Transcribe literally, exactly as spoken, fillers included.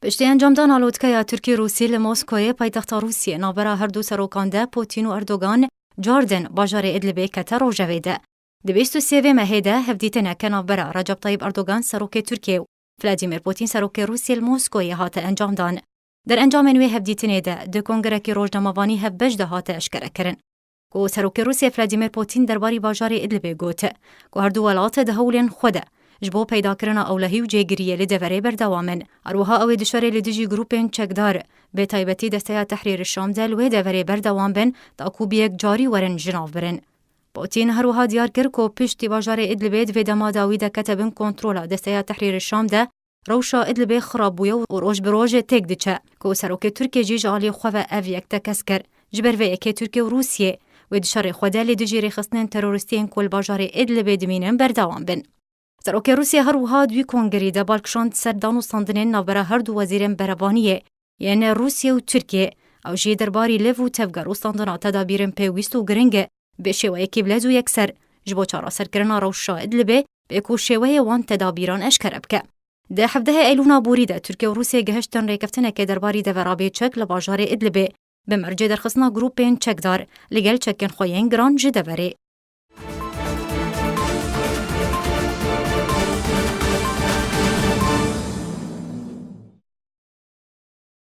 Piştî encamdana lotkeya Tirkî-Rûsî li Moskoyê, paytexta Rûsiyê, navbera her du serokan de, Putin û Erdogan, cardin bajarê Idlibê kete rojevê de. Di bîst û sê vê mehê de hevdîtineke navbera Recep Tayyip Erdogan, serokê Tirkiyê, û Vladimir Putin, serokê Rûsiyê, li Moskoyê hate encamdan. Derencamên wê hevdîtinê de di kongirekî rojnamevanî hevbeş de hate eşkerekirin, ku serokê Rûsiyê Vladimir Putin derbarî bajarê Idlibê got, ku her du welat di hewlên xwe de ji bo peydakirina ewlehî û cêgiriyê li deverê berdewam in. Her wiha ew ê di şerê li dijî grûpên çekdar, bi taybetî Desteya Tehrîr Şam de li wê deverê berdewam bin, ta ku bi yekcarî werin ji nav birin. Putin her wiha diyar kir ku piştî bajarê Idlibê di vê dema dawî de kete bin kontrola Desteya Tehrîr Şam de, rewşa Idlibê xirab bûye û roj bi roj têk diçe, ku serokê Tirkiyê jî ji alî xwe ve ev yek tekez kir. Ji ber vê yekê Tirkiye û Rûsiyê wê di şerê xwe de li dijî rêxistinên terorîstiyên ku li bajarê Idlibê dimînin berdewam bin. Serokê Rûsiyê her wiha di wî kongerî de bal kişand ser danûstandinên navbera her du wezîrên berevaniyê yên Rûsiyê û Tirkiyê. Ew jî derbarî liv û tevger û standina tedabîrên pêwîst û giring e, bi şêweyekî bilez û yekser, ji bo çareserkirina rewşa Idlibê, pê ku şêweyê wan tedabîran eşkere bike. Di hevdehê Eylûna borî de Tirkiye û Rûsiyê gihiştin rêkeftinekê derbarî devera bêçek li bajarê Idlibê, bi mercê derxistina grûpên çekdar li gel çekên xwe yên giran ji deverê.